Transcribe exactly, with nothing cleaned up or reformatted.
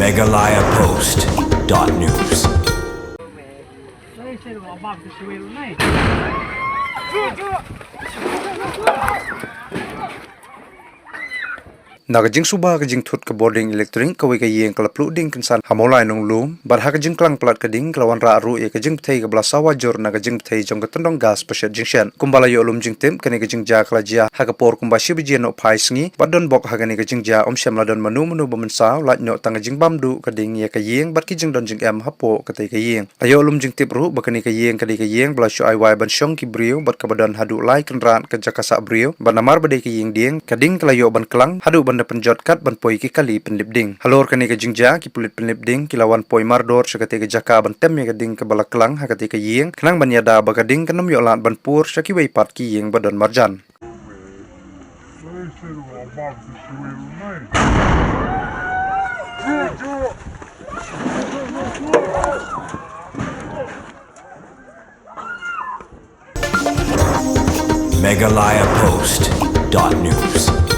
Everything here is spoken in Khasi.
Meghalaya Post dot news. Na ka jingsuba ka jingthut ka bording electric, kawei ka ïing ka la pluh ding kynsan ha Mawlai Nonglum, bad ha ka jingklang palat ka ding ka la wanrah ruh ïa ka jingbthei kaba la sawa jur na ka jingbthei jong ka tyndong gas ba shet jingshet. Kumba la ïoh lum jingtip, kane ka jingjia ka la jia ha ka por kumba shi baje nohphai sngi, bad donbok ha kane ka jingjia ym shym la don mano mano ba mynsaw, lait noh tang ka jingbam duh ka ding ïa ka ïing bad ki jingdon jingem hapoh katei ka ïing. La ïoh lum jingtip ruh ba kane ka ïing ka dei ka ïing ba la shu ai wai ban shong ki briew bad kaba don haduh lai kynrad ka jaka sah briew, bad namar ba dei ka ïing dieng, ka ding ka la ïoh ban klang haduh ban da pynjot kat ban poi ki kali pynlip ding. Halor kane ka jingjia, ki pulit pynlip ding ki la wan poi mardor sha katei ka jaka ban tem ïa ka ding kaba la klang ha katei ka ïing, khnang ban ïada ba ka ding kan ym ïoh lad ban pur sha kiwei pat ki ïing ba don marjan. Meghalaya Post dot news.